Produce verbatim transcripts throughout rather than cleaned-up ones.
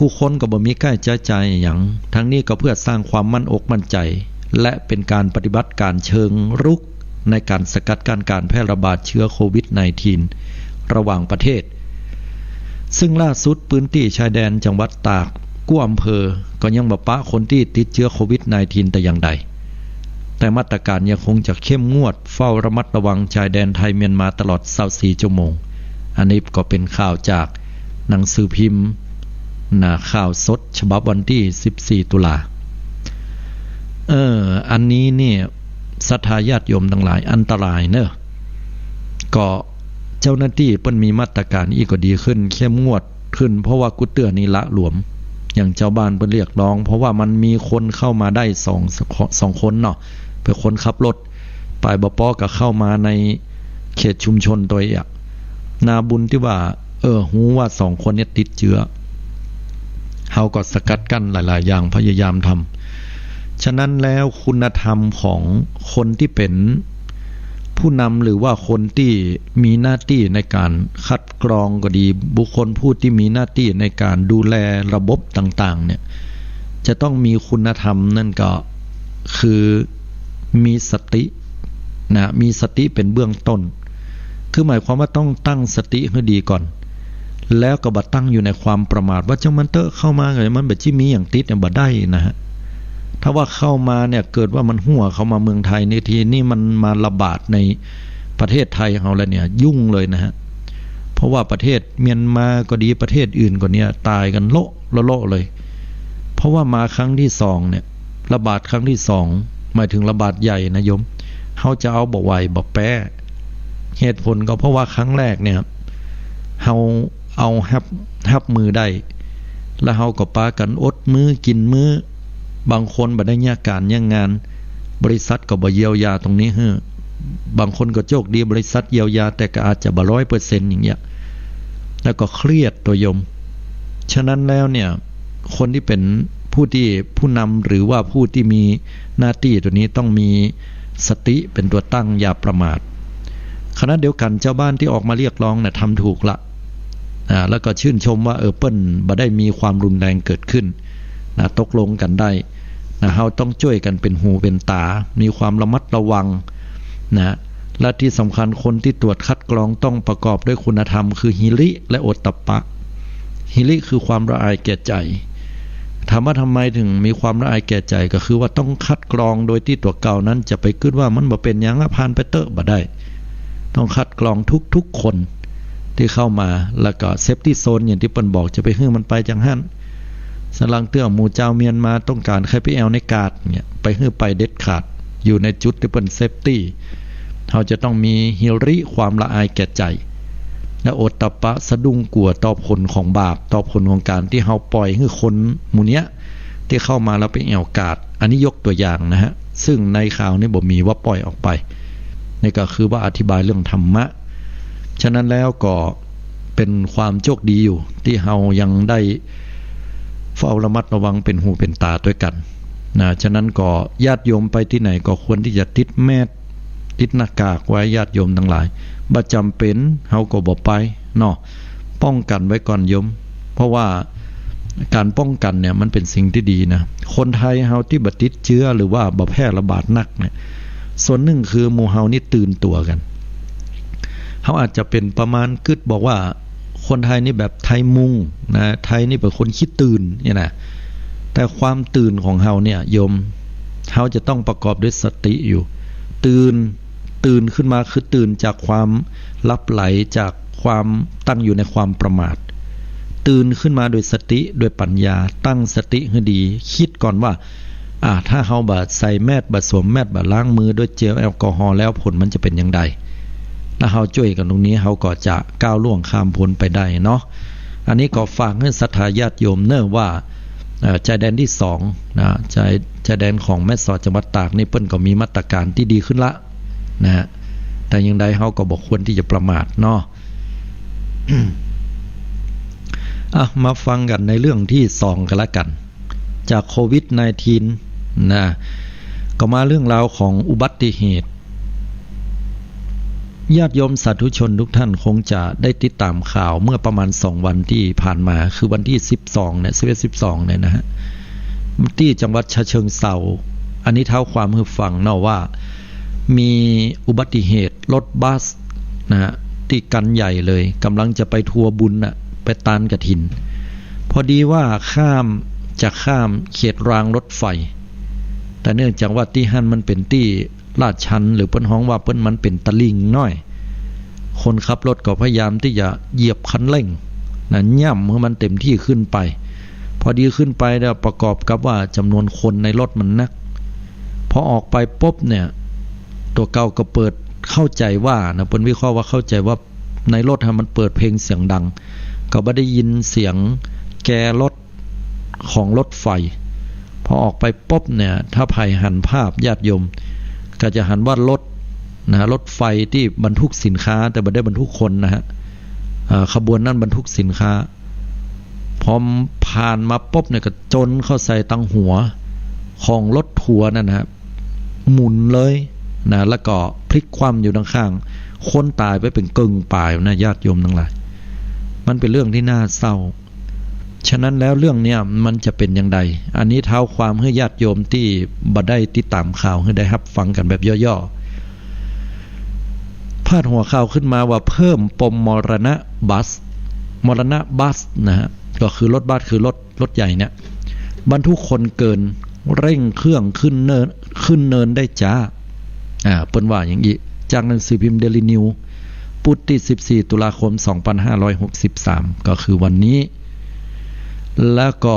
กู้คนก็บ่มีก้าใจ๊จ่ายหยัง ทั้งนี้ก็เพื่อสร้างความมั่นอกมั่นใจ๋ และเป๋นก๋านปฏิบัติก๋านเชิงรุกในก๋านสกัดกั้นก๋านแพร่ระบาดเจื๊อโควิดไนน์ทีน ระหว่างประเทศ ซึ่งล่าสุดปื้นตี้ชายแดนจังหวัดตากกู้อำเภอก็ยังบ่ปะคนตี้ติดเจื๊อโควิดไนน์ทีนแต่อย่างใด แต่มาตรก๋านยังคงจะเข้มงวดเฝ้าระมัดระวังชายแดนไทยเมียนมาตลอดซาวสี่ชั่วโมง อันนี้ก็เป๋นข่าวจากหนังสือพิมพ์นะ ข่าวสดฉบับวันตี้สิบสี่ตุลา เออ อันนี้เนี่ย ศรัทธาญาติโยมตังหลาย อันตรายเนอะ ก็เจ้าหน้าตี้เปิ้นมีมาตรก๋านอี้ก็ดีขึ้น เข้มงวดขึ้น เพราะว่ากู้เตื้อนี่หละหลวม อย่างจาวบ้านเปิ้นเรียกร้อง เพราะว่ามันมีคนเข้ามาได้สอง สองคนเนาะ เปื้อคนขับรถ ไปบ่ปอก็เข้ามาในเขตชุมชนตวยอะ นาบุญตี้ว่า เออ ฮู้ว่าสองคนเนี่ยติดเจื๊อ เฮาก็สกัดกั้นหลายๆ อย่าง พยายามทำ ฉะนั้นแล้วคุณธรรมของคนตี้เป๋นผู้นำ หรือว่าคนตี้มีหน้าตี้ในก๋านคัดกรองก็ดี บุคคลผู้ตี้มีหน้าตี้ในก๋านดูแลระบบต่างๆ เนี่ย จะต้องมีคุณธรรม นั่นก็คือมีสตินะ มีสติเป๋นเบื้องต้น คือหมายความว่าต้องตั้งสติหื้อดีก่อน แล้วก็บ่ตั้งอยู่ในความประมาท ว่าจ้างมันเต๊อะ เข้ามาก็มันบ่ใจ้มีหยังติดเนี่ย บ่ได้นะฮะ ถ้าว่าเข้ามาเนี่ย เกิดว่ามันหั้วเข้ามาเมืองไทยในทีนี้ มันมาระบาดในประเทศไทยเฮาแล้วเนี่ย ยุ่งเลยนะฮะ เพราะว่าประเทศเมียนมาก็ดี ประเทศอื่นก็เนี่ย ต๋ายกั๋นโละโละเลย เพราะว่ามาครั้งตี้สองเนี่ย ระบาดครั้งตี้สอง หมายถึงระบาดใหญ่นะโยม เฮาจะเอาบ่ไหวบ่แป๊ เหตุผลก็เพราะว่าครั้งแรกเนี่ย เฮาเอาฮับ ฮับมือได้ แล้วเฮาก็ปากั๋นอดมื้อกิ๋นมื้อ บางคนบ่ได้เยียะก๋านเยียะงาน บริษัทก็บ่เยียวยาตรงนี้หื้อ บางคนก็โจคดี บริษัทเยียวยา แต่ก็อาจจะบ่ร้อยเปอร์เซ็นต์อย่างเงี้ย แล้วก็เครียดตวยโยม ฉะนั้นแล้วเนี่ย คนตี้เป๋นผู้ตี้ ผู้นำ หรือว่าผู้ตี้มีหน้าตี้ตวยนี้ต้องมีสติเป๋นตั๋วตั้ง อย่าประมาท ขณะเดียวกั๋นจาวบ้านตี้ออกมาเรียกร้องเนี่ย ทำถูกละ อ่า แล้วก็ชื่นชมว่า เออ เปิ้นบ่ได้มีความรุนแรงเกิดขึ้นนะ ตกลงกั๋นได้นะ เฮาต้องจ้วยกั๋นเป๋นหูเป๋นต๋า มีความระมัดระวังนะ และตี้สำคัญคนตี้ตรวจคัดกรองต้องประกอบด้วยคุณธรรม คือหิริและโอตตัปปะ หิริคือความละอายแก่ใจ๋ ถามว่าทำไมถึงมีความละอายแก่ใจ๋ ก็คือว่าต้องคัดกรองโดยตี้ตั๋วเก่านั้นจะไปกึ๊ดว่ามันบ่เป๋นหยังละ ผ่านไปเต๊อะ บ่ได้ ต้องคัดกรองทุกๆ คนตี้เข้ามา แล้วก็เซฟตี้โซน อย่างตี้เปิ้นบอก จะไปหื้อมันไปจังหั้น สลังเตื้อหมู่จาวเมียนมาต้องก๋านใค่ไปแอ่วในกาดเนี่ย ไปหื้อไปเด็ดขาด อยู่ในจุดตี้เปิ้นเซฟตี้ เฮาจะต้องมีหิริ ความละอายแก่ใจ๋ และโอตตัปปะ สะดุ้งกั๋วต่อผลของบาป ต่อผลของก๋านตี้เฮาปล่อยหื้อคนหมู่เนี้ย ตี้เข้ามาแล้วไปแอ่วกาด อันนี้ยกตั๋วอย่างนะฮะ ซึ่งในข่าวนี้บ่มีว่าปล่อยออกไป นี่ก็คือว่าอธิบายเรื่องธรรมะ ฉะนั้นแล้วก็เป๋นความโจคดีอยู่ ตี้เฮายังได้เฝ้าระมัดระวังเป๋นหูเป๋นต๋าตวยกั๋นนะ ฉะนั้นก็ญาติโยมไปตี้ไหนก็ควรตี้จะติดแมส ติดหน้ากากไว้ ญาติโยมตังหลาย บ่จ๋ำเป๋นเฮาก็บ่ไปเนาะ ป้องกั๋นไว้ก่อนโยม เพราะว่าก๋านป้องกั๋นเนี่ยมันเป๋นสิ่งตี้ดีนะ คนไทยเฮาตี้บ่ติดเจื๊อหรือว่าบ่แพร่ระบาดนักเนี่ย ส่วนนึ่งคือหมู่เฮานี่ตื่นตั๋วกั๋น เฮาอาจจะเป๋นประมาณกึ๊ดบอกว่า คนไทยนี่แบบไทยมุงนะ ไทยนี่เป๋นคนขี้ตื่นเนี่ยนะ แต่ความตื่นของเฮาเนี่ยโยม เฮาจะต้องประกอบด้วยสติอยู่ ตื่น ตื่นขึ้นมาคือตื่นจากความหลับไหล จากความตั้งอยู่ในความประมาท ตื่นขึ้นมาโดยสติ โดยปัญญา ตั้งสติหื้อดี กึ๊ดก่อนว่า อ่า ถ้าเฮาบ่ใส่แมส บ่สวมแมส บ่ล้างมือด้วยเจลแอลกอฮอล์แล้ว ผลมันจะเป๋นอย่างใด แล้วเฮาจ้วยกั๋นตรงนี้ เฮาก็จะก้าวล่วงข้ามพ้นไปได้เนาะ อันนี้ก็ฝากหื้อศรัทธาญาติโยมเนาะว่า เอ่อ ชายแดนตี้สองนะ ชาย ชายแดนของแม่สอดจังหวัดตากนี่เปิ้นก็มีมาตรก๋านตี้ดีขึ้นละนะฮะ แต่อย่างใดเฮาก็บ่ควรตี้จะประมาทเนาะ อ่ะ มาฟังกั๋นในเรื่องตี้สองกั๋นละกั๋น จากโควิดไนน์ทีนนะ ก็มาเรื่องราวของอุบัติเหตุ ญาติโยมสาธุชนทุกท่านคงจะได้ติดตามข่าวเมื่อประมาณสองวันที่ผ่านมา คือวันที่สิบสองเนี่ย สิบเอ็ด สิบสองเนี่ยนะฮะ ตี้จังหวัดฉะเชิงเทรา อันนี้เท้าความหื้อฟังเนาะว่า มีอุบัติเหตุรถบัสนะฮะ ตี้กั๋นใหญ่เลย ก่ำลังจะไปทัวร์บุญน่ะ ไปตานกฐิน พอดีว่าข้าม จะข้ามเขตรางรถไฟ แต่เนื่องจากว่าตี้หั้นมันเป๋นตี้ ลาดชัน หรือเปิ้นฮ้องว่าเปิ้น มันเป๋นตะลิ่งน้อย คนขับรถก็พยายามตี้จะเหยียบคันเร่งนะ ย่ำหื้อมันเต็มตี้ขึ้นไป พอดีขึ้นไปแล้วประกอบกับว่าจ๋ำนวนคนในรถมันนัก พอออกไปปุ๊บเนี่ย ตั๋วเก่าก็เปิด เข้าใจ๋ว่านะ เปิ้นวิเคราะห์ว่าเข้าใจ๋ว่าในรถฮะมันเปิดเพลงเสียงดัง ก็บ่ได้ยินเสียงแกรถ ของรถไฟ พอออกไปปุ๊บเนี่ย ถ้าใผหันภาพญาติโยม ก็จะหันว่ารถนะ รถไฟตี้บรรทุกสินค้า แต่บ่ได้บรรทุกคนนะฮะ เอ่อ ขบวนนั้นบรรทุกสินค้า พอผ่านมาปุ๊บเนี่ย ก็จนเข้าใส่ตังหัวของรถทัวร์นั่นนะฮะ หมุนเลยนะ แล้วก็พลิกคว่ำอยู่ตังข้าง คนต๋ายไปเป๋นเกิ่งป๋ายนะ ญาติโยมตังหลาย มันเป๋นเรื่องตี้น่าเศร้า ฉะนั้นแล้วเรื่องเนี้ยมันจะเป๋นอย่างใด อันนี้เท้าความหื้อญาติโยมตี้บ่ได้ติดต๋ามข่าวหื้อได้ฮับฟังกั๋นแบบย่อๆ พาดหัวข่าวขึ้นมาว่าเพิ่มปมมรณะบัส มรณะบัสนะฮะ ก็คือรถบัส คือรถ รถใหญ่เนี่ย บรรทุกคนเกิน เร่งเครื่องขึ้นเนิน ขึ้นเนินได้จ๊า อ่า เปิ้นว่าอย่างอี้ จากหนังสือพิมพ์เดลีนิวส์ ปุดตี้สิบสี่ ตุลาคม สองพันห้าร้อยหกสิบสาม ก็คือวันนี้ แล้วก็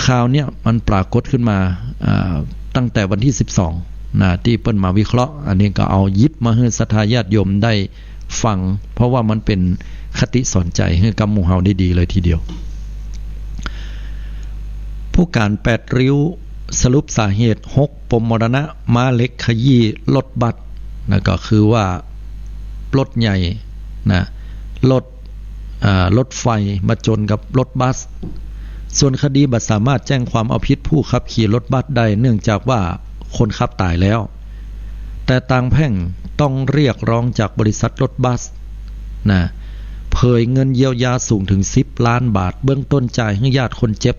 ข่าวเนี้ยมันปรากฏขึ้นมา อ่า ตั้งแต่วันที่สิบสองนะ ตี้เปิ้นมาวิเคราะห์ อันนี้ก็เอาหยิบมาหื้อศรัทธาญาติโยมได้ ฟัง เพราะว่ามันเป๋นคติสอนใจ๋หื้อกับหมู่เฮาได้ดีเลยทีเดียว ผู้ก๋านแปดริ้วสรุปสาเหตุหกปมมรณะ ม้าเหล็กขยี้รถบัสนะ ก็คือว่ารถใหญ่นะ รถ อ่า รถไฟมาจนกับรถบัส ส่วนคดีบ่สามารถแจ้งความเอาผิดผู้ขับขี่รถบัสได้ เนื่องจากว่าคนขับต๋ายแล้ว แต่ตางแพ่งต้องเรียกร้องจากบริษัทรถบัสนะ เผยเงินเยียวยาสูงถึงสิบล้านบาท เบื้องต้นจ่ายหื้อญาติคนเจ็บ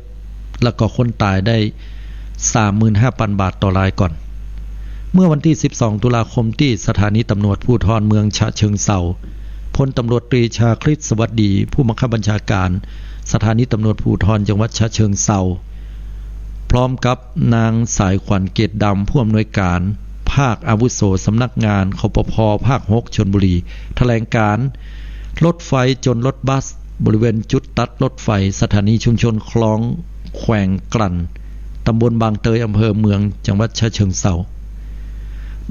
แล้วก็คนต๋ายได้สามหมื่นห้าพันบาทต่อรายก่อน เมื่อวันที่สิบสอง ตุลาคม ตี้สถานีตำรวจภูธรเมืองฉะเชิงเทรา พลตำรวจตรีชาคริต สวัสดี ผู้บังคับบัญชาการสถานีตำรวจภูธรจังหวัดฉะเชิงเทรา พร้อมกับนางสายขวัญ เกตดำ ผู้อำนวยการภาคอาวุโสสำนักงาน คปภ ภาคหก ชลบุรี แถลงการณ์ รถไฟจนรถบัส บริเวณจุดตัดรถไฟ สถานีชุมชนคลองแขว่งกลั่น ตำบลบางเตย อำเภอเมือง จังหวัดฉะเชิงเทรา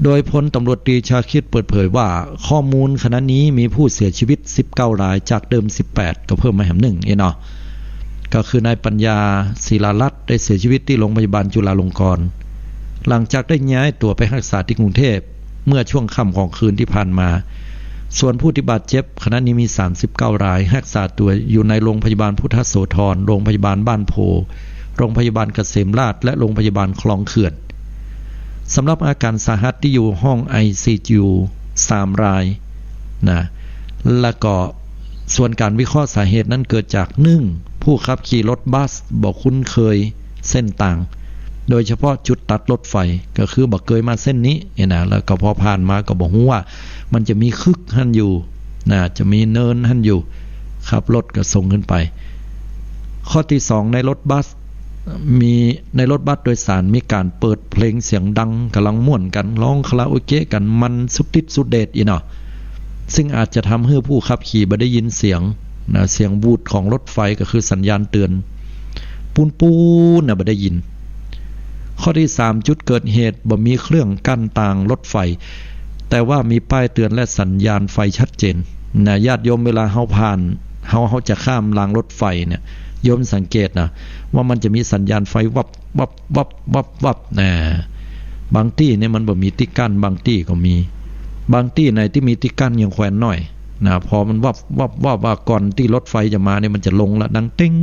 โดยพลตำรวจตรีชาคริตเปิดเผยว่า ข้อมูลขณะนี้มีผู้เสียชีวิตสิบเก้าราย จากเดิมสิบแปด ก็เพิ่มมาแหมนึ่งเนาะ ก็คือนายปัญญา ศิลารัตน์ ได้เสียชีวิตตี้โรงพยาบาลจุฬาลงกรณ์ หลังจากได้ย้ายตั๋วไปฮักษาตี้กรุงเทพฯ เมื่อช่วงค่ำของคืนตี้ผ่านมา ส่วนผู้ตี้บาดเจ็บขณะนี้มีสามสิบเก้าราย ฮักษาตั๋วอยู่ในโรงพยาบาลพุทธโสธร โรงพยาบาลบ้านโพธิ์ โรงพยาบาลเกษมราษฎร์ และโรงพยาบาลคลองเขื่อน สำหรับอาการสาหัสตี้อยู่ห้อง ไอซียู สามรายนะ แล้วก็ส่วนการวิเคราะห์สาเหตุนั้นเกิดจาก หนึ่ง ผู้ขับขี่รถบัสบ่คุ้นเคยเส้นตาง โดยเฉพาะจุดตัดรถไฟ ก็คือบ่เกยมาเส้นนี้เนี่ยนะ แล้วก็พอผ่านมาก็บ่ฮู้ว่ามันจะมีคึกหั้นอยู่นะ จะมีเนินหั้นอยู่ ขับรถก็ส่งขึ้นไป ข้อตี้สอง ในรถบัส มี ในรถบัสโดยสารมีการเปิดเพลงเสียงดัง ก่ำลังม่วนกั๋น ฮ้องคาราโอเกะกั๋น มันสุดฤทธิ์สุดเดชอี้เนาะ ซึ่งอาจจะทำหื้อผู้ขับขี่บ่ได้ยินเสียงนะ เสียงหวูดของรถไฟ ก็คือสัญญาณเตือน ปูนๆ น่ะ บ่ได้ยิน ข้อตี้สาม จุดเกิดเหตุบ่มีเครื่องกั้นตางรถไฟ แต่ว่ามีป้ายเตือนและสัญญาณไฟชัดเจนนะ ญาติโยม เวลาเฮาผ่าน เฮา เฮาจะข้ามรางรถไฟเนี่ย โยมสังเกตนะ ว่ามันจะมีสัญญาณไฟวับ วับ วับ วับ วับ นะ บางตี้เนี่ยมันบ่มีตี้กั้น บางตี้ก็มี บางตี้ไหนตี้มีตี้กั้นยังแควนหน้อยนะ พอมันวับ วับ วับ ว่าก่อนตี้รถไฟจะมาเนี่ยมันจะลงละ ดังเต็ง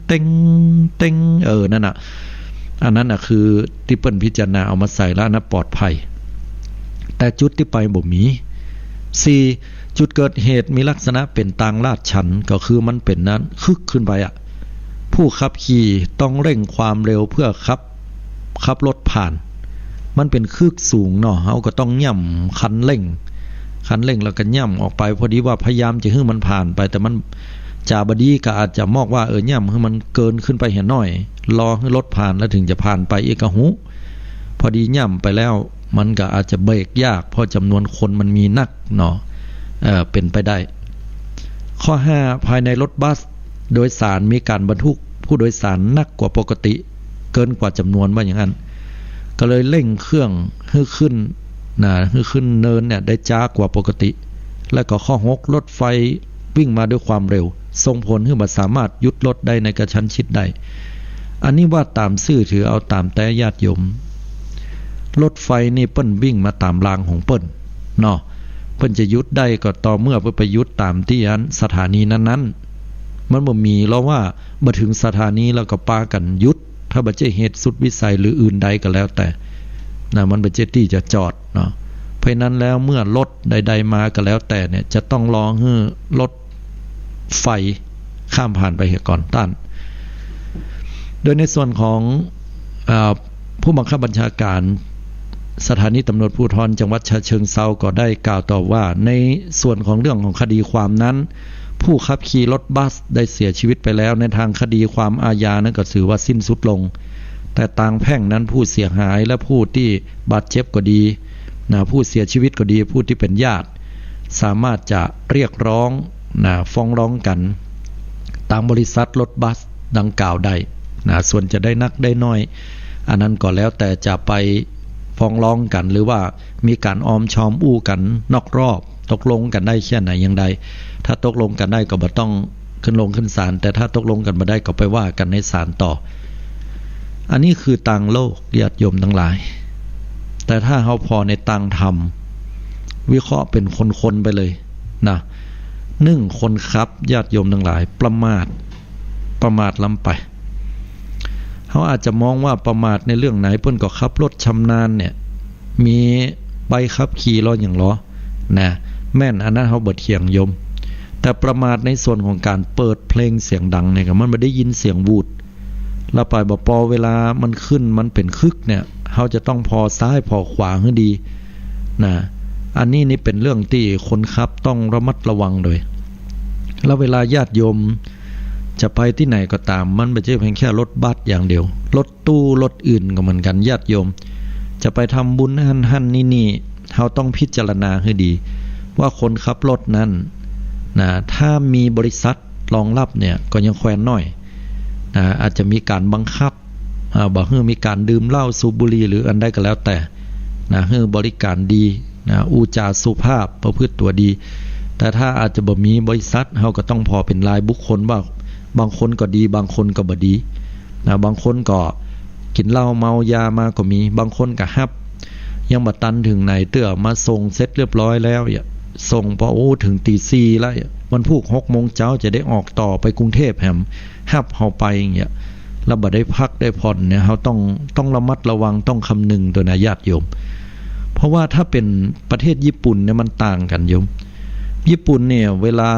เต็ง เต็ง เออ นั่นน่ะ อันนั้นน่ะคือตี้เปิ้นพิจารณาเอามาใส่แล้ว อันนั้นปลอดภัย แต่จุดตี้ไปบ่มี สี่ จุดเกิดเหตุมีลักษณะเป๋นตางลาดชัน ก็คือมันเป๋นนั้นคึกขึ้นไปอะ ผู้ขับขี่ต้องเร่งความเร็วเพื่อขับ ขับรถผ่าน มันเป๋นคึกสูงเนาะ เฮาก็ต้องหย่ำคันเร่ง คันเร่งแล้วก็หย่ำออกไป พอดีว่าพยายามจะหื้อมันผ่านไป แต่มันจะบ่ดีก็อาจจะมองว่า เออ หย่ำหื้อมันเกินขึ้นไปเหียหน้อย รอหื้อรถผ่านแล้วถึงจะผ่านไปอีกก็ฮู้ พอดีหย่ำไปแล้ว มันก็อาจจะเบรกยาก เพราะจ๋ำนวนคนมันมีนักเนาะ เอ่อ เป๋นไปได้ ข้อห้า ภายในรถบัสโดยสารมีการบรรทุกผู้โดยสารหนักกว่าปกติ เกินกว่าจ๋ำนวน ว่าอย่างนั้น ก็เลยเร่งเครื่องหื้อขึ้นนะ หื้อขึ้นเนินเนี่ยได้จ๊ากว่าปกติ และก็ข้อหก รถไฟวิ่งมาด้วยความเร็ว ส่งผลหื้อบ่สามารถหยุดรถได้ในกระชั้นชิดได้ อันนี้ว่าต๋ามซื่อถือเอาต๋ามแต๊ญาติโยม รถไฟนี่เปิ้นวิ่งมาต๋ามรางของเปิ้นเนาะ เปิ้นจะหยุดได้ก็ต่อเมื่อเปิ้นไปหยุดต๋ามตี้อันสถานีนั้นๆ มันบ่มีลอว่าบ่เถิงสถานีแล้วก็ปากั๋นหยุด ถ้าบ่ใจ้เหตุสุดวิสัยหรืออื่นใดก็แล้วแต่นะ มันบ่ใจ้ตี้จะจอดเนาะ เพราะฉะนั้นแล้วเมื่อรถใดๆมาก็แล้วแต่เนี่ย จะต้องรอหื้อรถไฟข้ามผ่านไปเหียก่อนต้าน โดยในส่วนของ อ่า ผู้บังคับบัญชาการสถานีตำรวจภูธรจังหวัดฉะเชิงเทราก็ได้กล่าวต่อว่า ในส่วนของเรื่องของคดีความนั้น ผู้ขับขี่รถบัสได้เสียชีวิตไปแล้ว ในทางคดีความอาญานั้นก็ถือว่าสิ้นสุดลง แต่ตางแพ่งนั้นผู้เสียหายและผู้ตี้บาดเจ็บก็ดีนะ ผู้เสียชีวิตก็ดี ผู้ตี้เป๋นญาติ สามารถจะเรียกร้องนะ ฟ้องร้องกั๋นตางบริษัทรถบัสดังกล่าวได้นะ ส่วนจะได้นักได้น้อย อันนั้นก็แล้วแต่จะไปฟ้องร้องกั๋น หรือว่ามีก๋านออมชอมอู้กั๋นนอกรอบ ตกลงกั๋นได้แค่ไหนอย่างใด ถ้าตกลงกั๋นได้ก็บ่ต้องขึ้นลงขึ้นศาล แต่ถ้าตกลงกั๋นบ่ได้ก็ไปว่ากั๋นในศาลต่อ อันนี้คือตางโลก ญาติโยมตังหลาย แต่ถ้าเฮาผ่อในตางธรรม วิเคราะห์เป๋นคนๆไปเลยนะ นึ่ง คนขับ ญาติโยมตังหลาย ประมาท ประมาทล้ำไป เฮาอาจจะมองว่าประมาทในเรื่องไหน เปิ้นก็ขับรถชำนาญเนี่ย มีใบขับขี่ลอหยังลอนะ แม่น อันนั้นเฮาบ่เถียงโยม แต่ประมาทในส่วนของก๋านเปิดเพลงเสียงดังเนี่ย มันบ่ได้ยินเสียงหวูด แล้วไปบ่ปอเวลามันขึ้น มันเป๋นคึกเนี่ย เฮาจะต้องผ่อซ้ายผ่อขวาหื้อดีนะ อันนี้นี่เป๋นเรื่องตี้คนขับต้องระมัดระวังโดย แล้วเวลาญาติโยมจะไปตี้ไหนก็ต๋าม มันบ่ใจ้เพียงแค่รถบัสอย่างเดียว รถตู้รถอื่นก็เหมือนกั๋น ญาติโยม จะไปทำบุญหั้นหั้นนี่นี่ เฮาต้องพิจารณาหื้อดี ว่าคนขับรถนั้นนะ ถ้ามีบริษัทรองรับเนี่ย ก็ยังแควนน้อยนะ อาจจะมีก๋านบังคับ อ่า บ่หื้อมีก๋านดื่มเหล้าสูบบุหรี่หรืออันใดก็แล้วแต่นะ หื้อบริการดีนะ อู้จ๋าสุภาพ ประพฤติตั๋วดี แต่ถ้าอาจจะบ่มีบริษัท เฮาก็ต้องผ่อเป๋นรายบุคคลว่า บางคนก็ดี บางคนก็บ่ดีนะ บางคนก็กิ๋นเหล้าเมายามาก็มี บางคนก็ฮับ ยังบ่ตันเถิงไหนเตื้อ มาส่งเสร็จเรียบร้อยแล้ว ส่งปอ โอ้ เถิงตี๋สี่แล้ว วันพูกหกโมงเจ๊าจะได้ออกต่อไปกรุงเทพฯแหม ฮับเฮาไปอย่างเงี้ย แล้วบ่ได้พักได้ผ่อนเนี่ย เฮาต้อง ต้องระมัดระวัง ต้องคำนึงโดยนะญาติโยม เพราะว่าถ้าเป๋นประเทศญี่ปุ่นเนี่ยมันต่างกั๋นโยม ญี่ปุ่นเนี่ยเวลา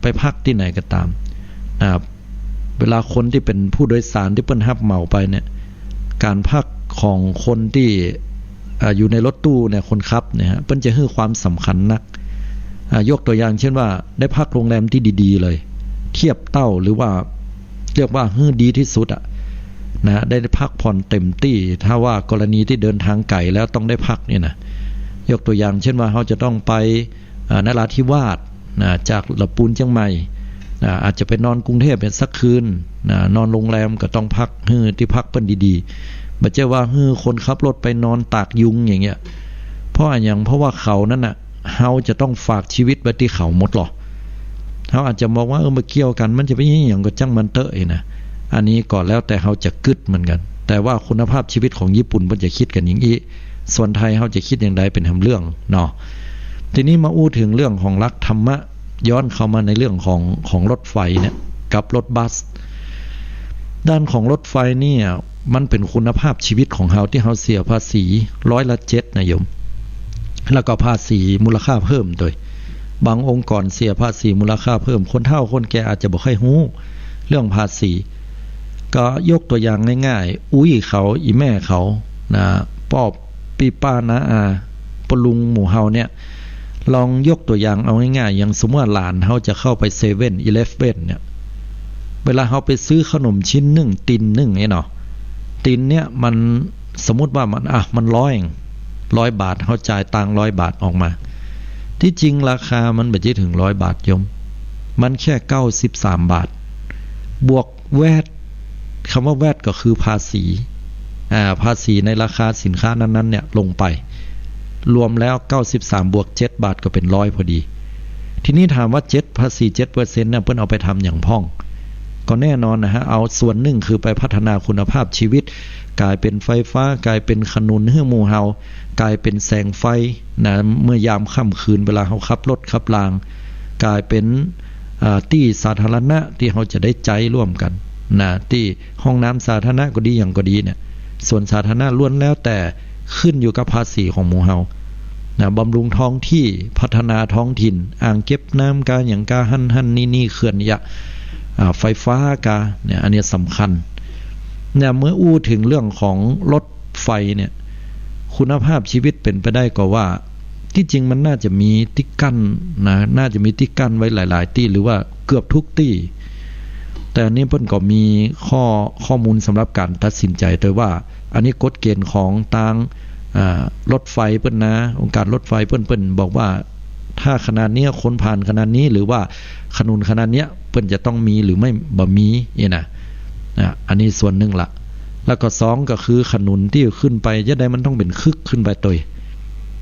ไปพักตี้ไหนก็ต๋าม อ่า เวลาคนตี้เป๋นผู้โดยสารตี้เปิ้นฮับเหมาไปเนี่ย ก๋านพักของคนตี้ อ่า อยู่ในรถตู้เนี่ย คนขับเนี่ยฮะ เปิ้นจะหื้อความสำคัญนัก อ่า ยกตั๋วอย่างเช่นว่า ได้พักโรงแรมตี้ดีๆเลย เทียบเต้า หรือว่าเรียกว่าหื้อดีตี้สุดอะนะ ได้พักผ่อนเต็มตี้ ถ้าว่ากรณีตี้เดินทางไก๋แล้วต้องได้พักเนี่ยนะ ยกตั๋วอย่างเช่นว่า เฮาจะต้องไป อ่า นราธิวาสนะ จากละปูนเจียงใหม่ อ่า อาจจะไปนอนกรุงเทพฯเนี่ยสักคืนนะ นอนโรงแรมก็ต้องพัก หื้อตี้พักเปิ้นดีๆ บ่ใจ้ว่าหื้อคนขับรถไปนอนตากยุงอย่างเงี้ย เพราะอะหยัง เพราะว่าเขานั้นน่ะ เฮาจะต้องฝากชีวิตไว้ตี้เขาหมดลอ เฮาอาจจะมองว่า เออ บ่เกี่ยวกั๋น มันจะไปเฮ็ดหยังก็จ้างมันเต๊อะ เอ้ยนะ อันนี้ก็แล้วแต่เฮาจะกึ๊ดเหมือนกั๋น แต่ว่าคุณภาพชีวิตของญี่ปุ่นเปิ้นจะกึ๊ดกั๋นอย่างอี้ ส่วนไทยเฮาจะกึ๊ดอย่างใดเป๋นหำเรื่องเนาะ ทีนี้มาอู้เถิงเรื่องของหลักธรรมะ ย้อนเข้ามาในเรื่องของ ของรถไฟเนี่ย กับรถบัส ด้านของรถไฟเนี่ย มันเป๋นคุณภาพชีวิตของเฮาตี้เฮาเสียภาษีร้อยละเจ็ดนะโยม แล้วก็ภาษีมูลค่าเพิ่มโดย บางองค์กรเสียภาษีมูลค่าเพิ่ม คนเฒ่าคนแก่อาจจะบ่ค่อยฮู้เรื่องภาษี ก็ยกตัวอย่างง่ายๆ อุ๊ยเขา อี่แม่เขา นะ ป้อปี้ป้าน้าอา ป้อลุงหมู่เฮาเนี่ย ลองยกตัวอย่างเอาง่ายๆ อย่างสมมุติว่าหลานเฮาจะเข้าไปเซเว่นอีเลฟเว่นเนี่ย เวลาเฮาไปซื้อขนมชิ้นนึ่ง ติ่นนึ่งเนี่ยเนาะ ติ่นเนี่ยมัน สมมุติว่ามัน อ่ะ มันร้อย ร้อยบาท เฮาจ่ายตังค์ร้อยบาทออกมา ตี้จริงราคามันบ่ใจ้เถิงร้อยบาทโยม มันแค่เก้าสิบสามบาท บวกแวต กำว่าแวตก็คือภาษี อ่า ภาษีในราคาสินค้านั้นๆ เนี่ยลงไป รวมแล้วเก้าสิบสามบวกเจ็ดบาทก็เป๋นร้อยพอดี ทีนี้ถามว่าเจ็ด ภาษีเจ็ดเปอร์เซ็นต์เนี่ย เปิ้นเอาไปทำหยังพ่อง ก็แน่นอนนะฮะ เอาส่วนนึ่งคือไปพัฒนาคุณภาพชีวิต ก๋ายเป๋นไฟฟ้า ก๋ายเป๋นขนุนหื้อหมู่เฮา ก๋ายเป๋นแสงไฟนะ เมื่อยามค่ำคืนเวลาเฮาขับรถขับราง ก๋ายเป๋น อ่า ตี้สาธารณะตี้เฮาจะได้ใจ๊ร่วมกั๋นนะ ตี้ห้องน้ำสาธารณะก็ดี หยังก็ดีเนี่ย สวนสาธารณะล้วนแล้วแต่ขึ้นอยู่กับภาษีของหมู่เฮานะ บำรุงท้องที่ พัฒนาท้องถิ่น อ่างเก็บน้ำกา หยังกา หั้นหั้นนี่นี่ เขื่อนยะ อ่า ไฟฟ้ากา เนี่ย อันนี้สำคัญ เนี่ย เมื่ออู้เถิงเรื่องของรถไฟเนี่ย คุณภาพชีวิตเป๋นไปได้ก็ว่า ตี้จริงมันน่าจะมีตี้กั้นนะ น่าจะมีตี้กั้นไว้หลายๆ ตี้ หรือว่าเกือบทุกตี้ แต่อันนี้เปิ้นก็มีข้อ ข้อมูลสำหรับก๋านตัดสินใจ๋ แต่ว่าอันนี้กฎเกณฑ์ของตาง อ่า รถไฟเปิ้นนะ องค์การรถไฟเปิ้น เปิ้นบอกว่า ถ้าขนาดเนี้ย คนผ่านขนาดนี้ หรือว่าขนุนขนาดเนี้ย เปิ้นจะต้องมีหรือไม่ บ่มีเนี่ยนะ อ่ะ อันนี้ส่วนนึ่งละ แล้วก็สองก็คือขนุนตี้ขึ้นไป จะใดมันต้องเป๋นคึกขึ้นไปตวย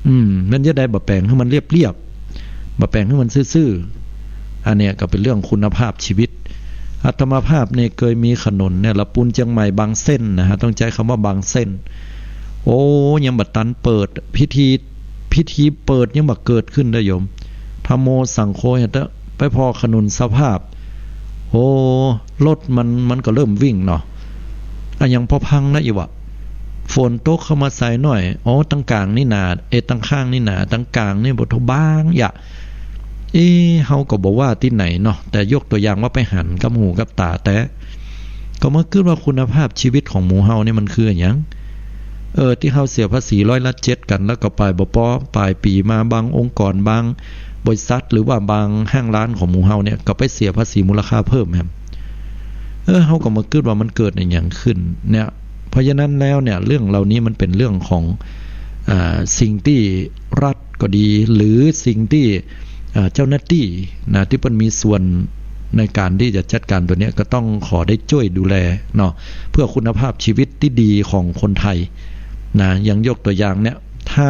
อืม มันจะใดบ่แป๋งหื้อมันเรียบๆ บ่แป๋งหื้อมันซื่อๆ อันเนี้ยก็เป๋นเรื่องคุณภาพชีวิต อาตมาภาพเนี่ยเกยมีขนุนเนี่ยละ ปูนเจียงใหม่บางเส้นนะฮะ ต้องใจ๊กำว่าบางเส้น โอ้ ยังบ่ตันเปิด พิธี พิธีเปิดยังบ่เกิดขึ้นเต๊อะโยม ธัมโมสังโฆ เห็นเต๊อะ ไปผ่อขนุนสภาพ โอ้ รถมัน มันก็เริ่มวิ่งเนาะ อะ ยังปอพังนะอี่วะ ฝนตกเข้ามาใส่หน้อย โอ้ ตังก๋างนี่หนา เอ๊ะ ตังข้างนี่หนา ตังก๋างนี่บ่ทบางยะ เอ๊ะ เฮาก็บ่ว่าตี้ไหนเนาะ แต่ยกตัวอย่างว่าไปหันกับหูกับต๋าแต๊ ก็มากึ๊ดว่าคุณภาพชีวิตของหมู่เฮานี่มันคืออะหยัง เออ ตี้เฮาเสียภาษีร้อยละเจ็ดกั๋น แล้วก็ปายบ่ปอ ปายปี๋มาบางองค์กร บางบริษัท หรือว่าบางห้างร้านของหมู่เฮาเนี่ย ก็ไปเสียภาษีมูลค่าเพิ่มแหม เออ เฮาก็มากึ๊ดว่ามันเกิดอะหยังขึ้นเนี่ย เพราะฉะนั้นแล้วเนี่ย เรื่องเหล่านี้มันเป๋นเรื่องของ อ่า สิ่งตี้รัฐก็ดี หรือสิ่งตี้ อ่า เจ้าหน้าตี้นะ ตี้เปิ้นมีส่วนในก๋านตี้จะจัดก๋านตั๋วเนี้ย ก็ต้องขอได้จ้วยดูแลเนาะ เพื่อคุณภาพชีวิตตี้ดีของคนไทยนะ อย่างยกตั๋วอย่างเนี่ย ถ้า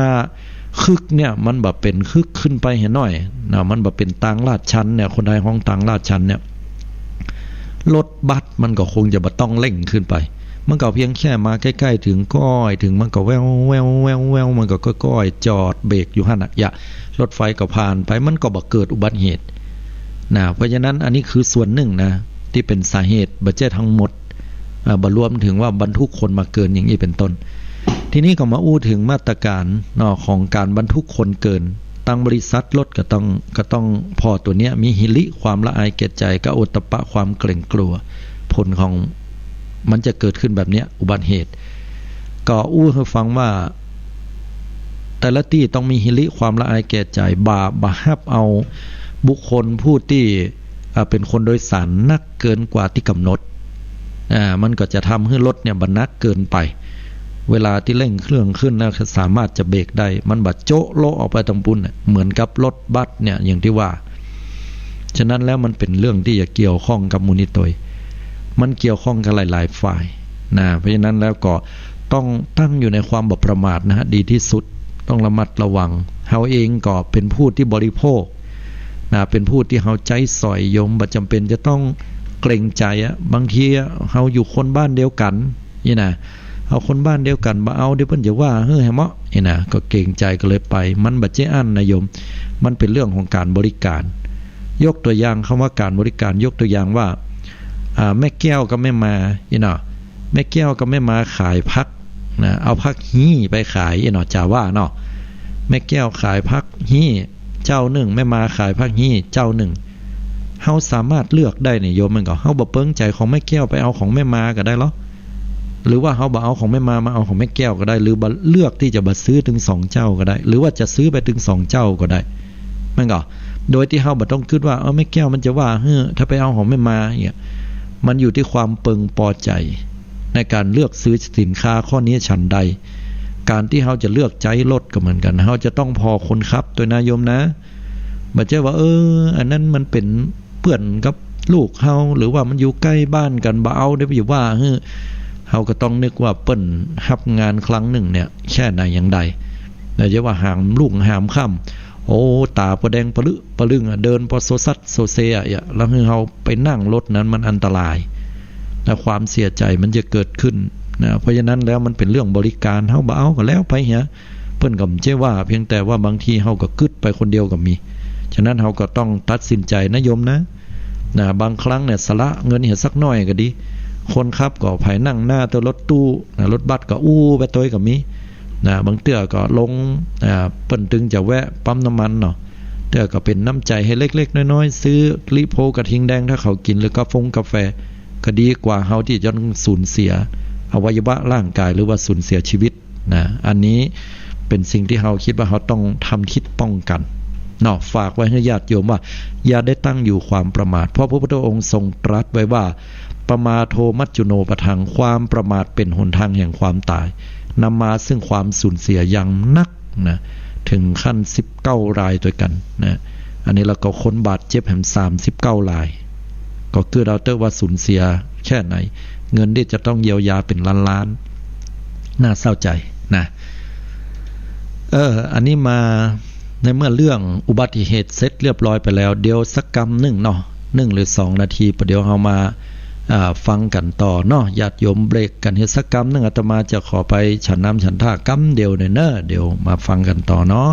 คึกเนี่ย มันบ่เป๋นคึกขึ้นไปหื้อหน้อยนะ มันบ่เป๋นตางลาดชันเนี่ย คนไทยฮ้องตางลาดชันเนี่ย รถบัสมันก็คงจะบ่ต้องเร่งขึ้นไป มันก็เพียงแค่มาใก้ๆ เถิงก้อยเถิง มันก็แว่วๆๆๆ มันก็ก้อยๆ จอดเบรกอยู่หั้นน่ะ ยะ รถไฟก็ผ่านไป มันก็บ่เกิดอุบัติเหตุนะ เพราะฉะนั้นอันนี้คือส่วนนึ่งนะ ตี้เป๋นสาเหตุ บ่ใจ้ตังหมด อ่า บ่รวมเถิงว่าบรรทุกคนมาเกินอย่างอี้เป๋นต้น ทีนี้ก็มาอู้เถิงมาตรก๋านเนาะ ของก๋านบรรทุกคนเกิน ตางบริษัทรถก็ต้อง ก็ต้องผ่อตั๋วเนี้ย มีหิริความละอายแก่ใจ๋ กับโอตตัปปะความเกรงกลัว ผลของมันจะเกิดขึ้นแบบเนี้ย อุบัติเหตุ ก็อู้หื้อฟังว่า แต่ละตี้ต้องมีหิริความละอายแก่ใจ๋ บ่า บ่าฮับเอาบุคคลผู้ตี้ อ่า เป๋นคนโดยสารนักเกินกว่าตี้ก๋ำหนด อ่า มันก็จะทำหื้อรถเนี่ยบ่หนักเกินไป เวลาตี้เร่งเครื่องขึ้นแล้วสามารถจะเบรกได้ มันบ่โจ๊ะโละออกไปตางปู้นน่ะ เหมือนกับรถบัสเนี่ย อย่างตี้ว่า ฉะนั้นแล้วมันเป๋นเรื่องตี้จะเกี่ยวข้องกับหมู่นี้ตวย มันเกี่ยวข้องกับหลายๆ ฝ่ายนะ เพราะฉะนั้นแล้วก็ต้องตั้งอยู่ในความบ่ประมาทนะฮะ ดีตี้สุด ต้องระมัดระวัง เฮาเองก็เป๋นผู้ตี้บริโภคนะ เป๋นผู้ตี้เฮาใจ๊สอยโยม บ่จ๋ำเป๋นจะต้องเกรงใจ๋อะ บางทีอะ เฮาอยู่คนบ้านเดียวกั๋น นี่นะ เอาคนบ้านเดียวกั๋นบ่เอา เดี๋ยวเปิ้นจะว่าหื้อแหมเนาะ นี่นะ ก็เกรงใจ๋ก็เลยไป มันบ่ใจ้อั้นนะโยม มันเป๋นเรื่องของก๋านบริก๋าร ยกตั๋วอย่างกำว่าก๋านบริก๋าร ยกตั๋วอย่างว่า อ่า แม่แก้วกับแม่มา นี่เนาะ แม่แก้วกับแม่มาขายผักนะ เอาผักฮี้ไปขาย นี่เนาะ จ๋าว่าเนาะ แม่แก้วขายผักฮี้ เจ้านึ่ง แม่มาขายผักฮี้เจ้านึ่ง เฮาสามารถเลือกได้นี่โยม แม่นก่อ เฮาบ่เปิงใจ๋ของแม่แก้ว ไปเอาของแม่มาก็ได้ลอ หรือว่าเฮาบ่เอาของแม่มา มาเอาของแม่แก้วก็ได้ หรือบ่ เลือกตี้จะบ่ซื้อตึงสองเจ้าก็ได้ หรือว่าจะซื้อไปตึงสองเจ้าก็ได้ แม่นก่อ โดยตี้เฮาบ่ต้องกึ๊ดว่า เออ แม่แก้วมันจะว่าหื้อ ถ้าไปเอาของแม่มาเนี่ย มันอยู่ตี้ความเปิงปอใจ๋ในก๋านเลือกซื้อสินค้าข้อนี้ฉันใด ก๋านตี้เฮาจะเลือกใจ๊รถก็เหมือนกั๋น เฮาจะต้องผ่อคนขับตวยนะโยมนะ บ่ใจ้ว่า เออ อันนั้นมันเป๋นเปื้อนกับลูกเฮา หรือว่ามันอยู่ใก้บ้านกั๋น บ่เอา เดี๋ยวไปว่าหื้อ เฮาก็ต้องนึกว่าเปิ้นฮับงานครั้งนึ่งเนี่ย แค่ไหนอย่างใด บ่ใจ้ว่าหามรุ่งหามค่ำ โอ้ ต๋าปอแดงปะลึปะลึงอะ เดินปอโซซัดโซเซอะ แล้วหื้อเฮาไปนั่งรถนั้นมันอันตราย และความเสียใจ๋มันจะเกิดขึ้นนะ เพราะฉะนั้นแล้วมันเป๋นเรื่องบริการ เฮาบ่เอาก็แล้วไปเหีย เปิ้นก็บ่ใจ้ว่า เพียงแต่ว่าบางทีเฮาก็กึ๊ดไปคนเดียวก็มี ฉะนั้นเฮาก็ต้องตัดสินใจ๋นะโยมนะ นะ บางครั้งเนี่ยสละเงินเหียสักหน้อยก็ดี คนขับก็ใผนั่งหน้าตวยรถตู้นะ รถบัสก็อู้ไปตวยก็มีนะ บางเตื้อก็ลง อ่า เปิ้นตึงจะแวะปั๊มน้ำมันเนาะ เตื้อก็เป๋นน้ำใจ๋หื้อเล็กๆ น้อยๆ ซื้อลิโพกระทิงแดงถ้าเขากิ๋น หรือกาฟงกาแฟ ก็ดีกว่าเฮาตี้จะต้องสูญเสียอวัยวะร่างกาย หรือว่าสูญเสียชีวิต นะ อันนี้เป๋นสิ่งตี้เฮาคิดว่าเฮาต้องทำกิจป้องกันเนาะ ฝากไว้หื้อญาติโยมว่า อย่าได้ตั้งอยู่ความประมาท เพราะพระพุทธองค์ทรงตรัสไว้ว่า ปมาโทมัจจุโนปทัง ความประมาทเป๋นหนทางแห่งความต๋าย นำมาซึ่งความสูญเสียอย่างนักนะ เถิงขั้นสิบเก้ารายตวยกั๋นนะ อันนี้แล้วก็คนบาดเจ็บแหมสามสิบเก้าราย ก็กึ๊ดเอาเต๊อะว่าสูญเสียแค่ไหน เงินตี้จะต้องเยียวยาเป๋นล้านๆ น่าเศร้าใจ๋นะ เออ อันนี้มาในเมื่อเรื่องอุบัติเหตุเสร็จเรียบร้อยไปแล้ว เดี๋ยวสักกำนึ่งเนาะ นึ่งหรือสองนาที ประเดี๋ยวเฮามา อ่า ฟังกั๋นต่อเนาะ ญาติโยมเบรกกั๋นหื้อสักกำนึ่ง อาตมาจะขอไปฉันน้ำฉันท่ากำเดียวหน่อยเนอะ เดี๋ยวมาฟังกั๋นต่อเนาะ